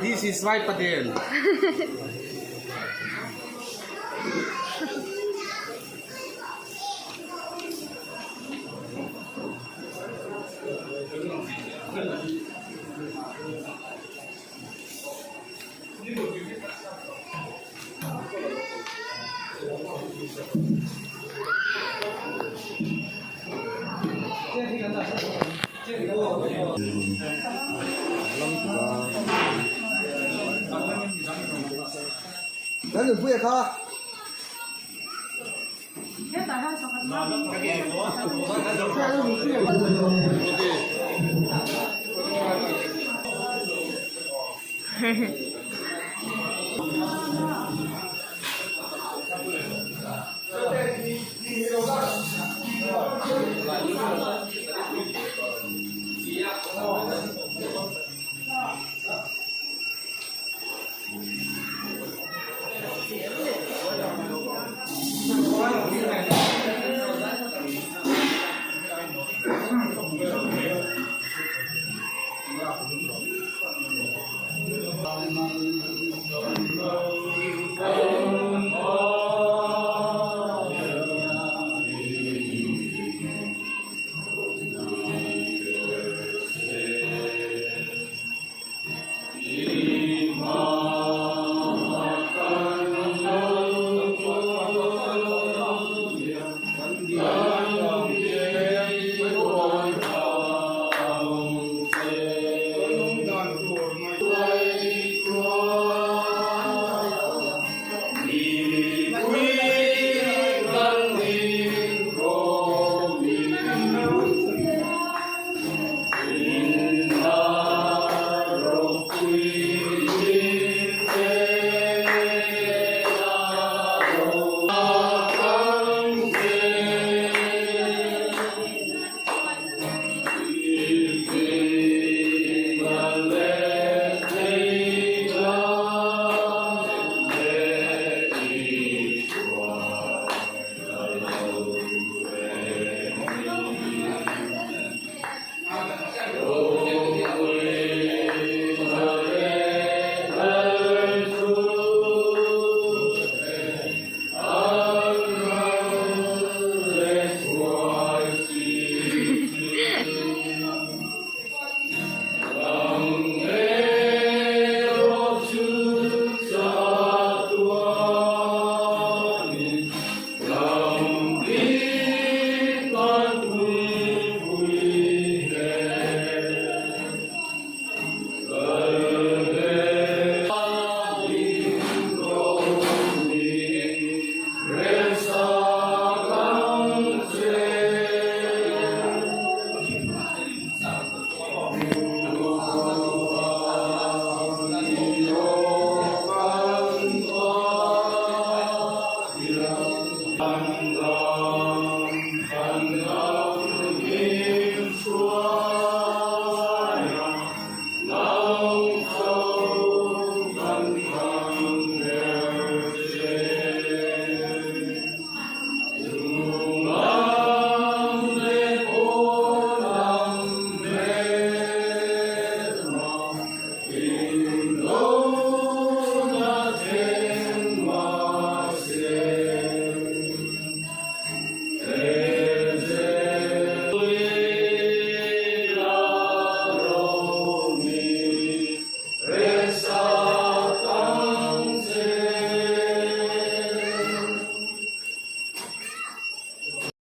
This is my Patel. Lalnunpuia kha.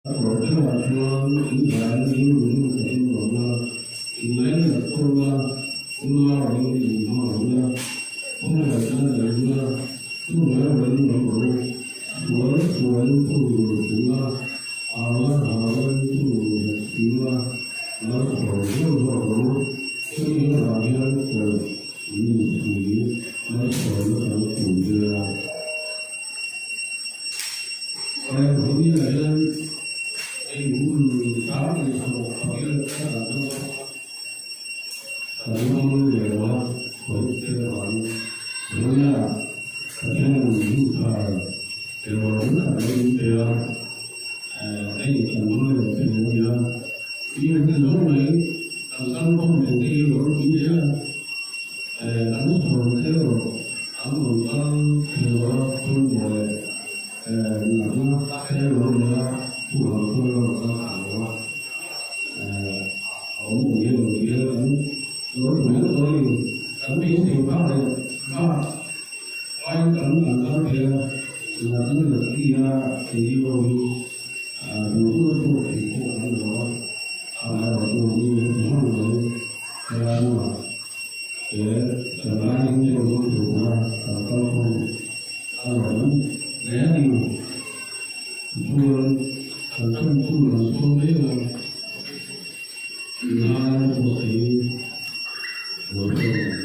A kawr theuhah chuan inzai rilru ka hlim lo a, inlainat tawn a, unau angin inhmangaih a, khawngaihna nei a, thuhnuai rawin awm rawh u, sual sualin thunun si a, hala halin thunun hek si a, lo sawi zeuh zawk rawh u, hemi avang hian kawlh in ni si, malsawmna kan pui nia. Vawiinah hian eng hun sang leh sawm pahnih ka dah dawn a, ka ram leh lo a, sawi che avangin vawiinah Pathian hun thar. Engvang tak mai min pe a, hei kan hmang erawh te lo nia. Mi an lo mai, kan kal khawm nen te hi lo ropui hle a, kan sawm te erawh an rawn kal thei lo a, pawimawh leh natna te lo nia, chuvang chuan a rawn kal thei lo a, a awm awm hian rawn ti a, kan lo ropui hle tawh a ni. Kan beisei phak leh bak. Ai kan an kal thei a, natna leh thi a NGO hi duh duh pawh theih pawh kan lo a, amaherawh chu mi heti hman mai helai hmunah he kan lai NGO zawng tur a kan kal khawm a lawm hle a ni. Tichuan kan thawnthu lam sawn mai a, ngai pawh thei lo thei ang.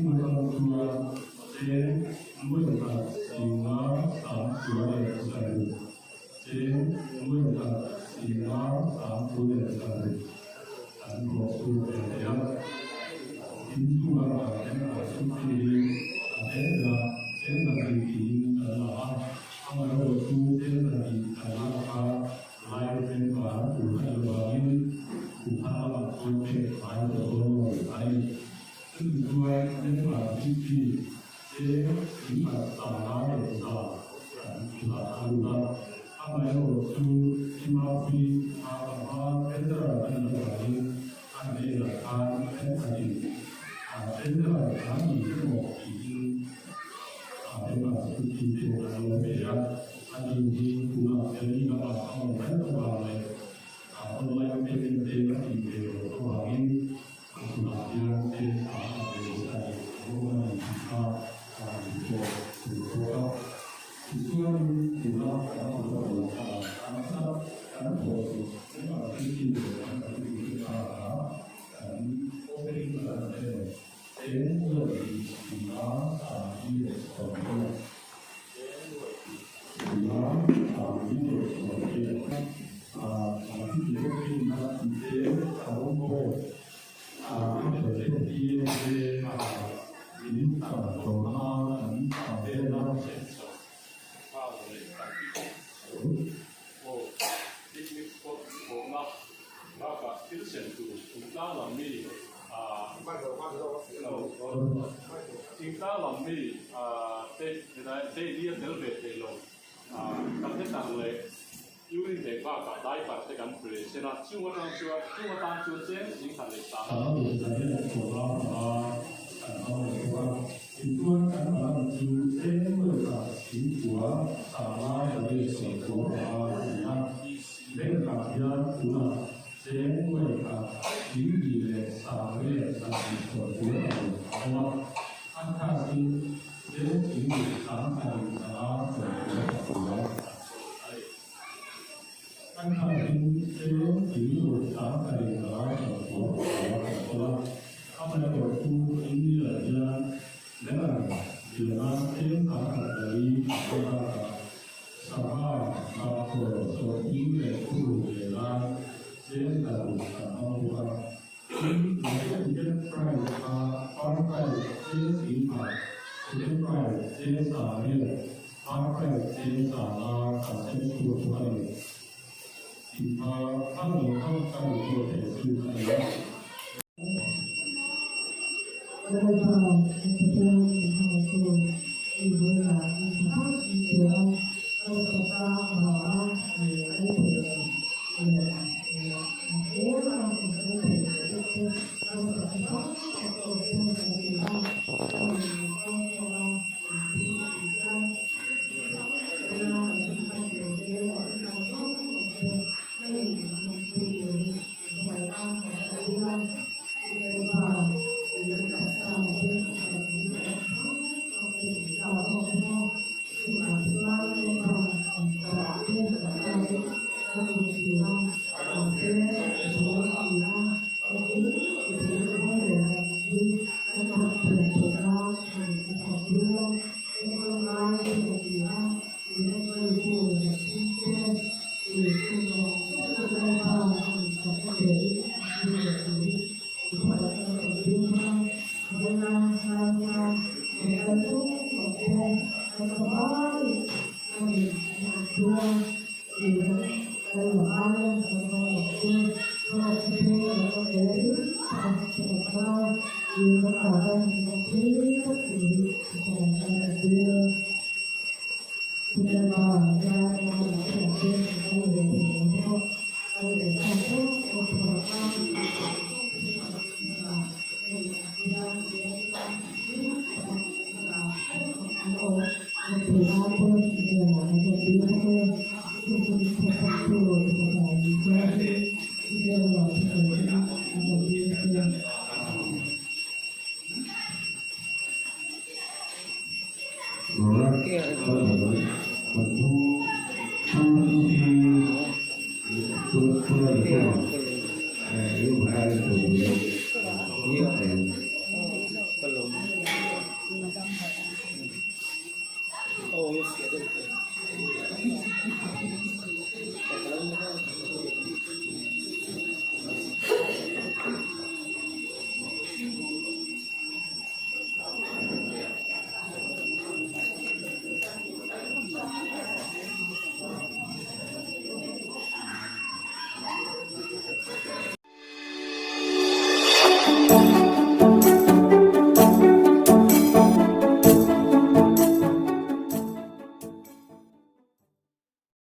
Chung atang chuan cheng nuai khat singa sang kua leh saruk, cheng nuai khat singa sang kua leh saruk an thawh chhuak ve thei a. Inchunga kan kan chhungte hi a tel ber a, cheng zahnih tiin kan la a, amaherawhchu cheng zahnih kan lak kha Lai tlengval tur a nih vangin kum thar lamah chuan pek ngai tawh dawn lo a ni. Chumi chuan tlengval fifty cheng singkhat sanga leh za kan hlat a lut a, amaherawh chu Timothy a panga treasurer a nih avangin a hnenah khan thenkhatin treasurer a ni emaw tiin tlengval fifty pawh an lo pe a. A din hi tunah Delhi lamah a awm reng avang leh online payment te a tih ve loh avangin tunah hian cheng a a ve leh a ni dawn a ni tih kha a han pawh tur bawk a. Tichuanin tuna kan kut a rawn thla a, an thla kan thawh chu engah thil leh kan activity kha kan opening balance emaw cheng nuaih tih a sang leh sawm emaw Picnic spot thawhna bakah thil sem tur thingtlang lam mi thingtlang lam mi te helai daily a tel ve thei lo catheter leh urine bag bakah diaper te kan pre sen a chung atang chuan chung atan chuan cheng singkhat leh sang Tichuan kan ram chu eng lawkah thingkua sanglai a leh sawmkua a ni a, Bank-ah hian tunah cheng lawkah thingli leh sang leh zahnih sawmkua a rawn awm a, a khatin cheng thingli sang pahnih sanga sawmkua pakua a ni. A khatin cheng thingli sang pahnih sanga sawmkua pakua a awm a. Amaherawhchu India hian Lebanon liana tlem tam khat pali a awm bakah sangha, bakhaw, sawhthing leh phur ve lai tlem daruk an hmang bawk a. Tin, ticket price kha par price tlem 10,000, ticket price tlem 8,000, par price tlem 5,000 kan sem chhuak bawk a ni. Tih kha a lo kha ka report theih chu a ni a.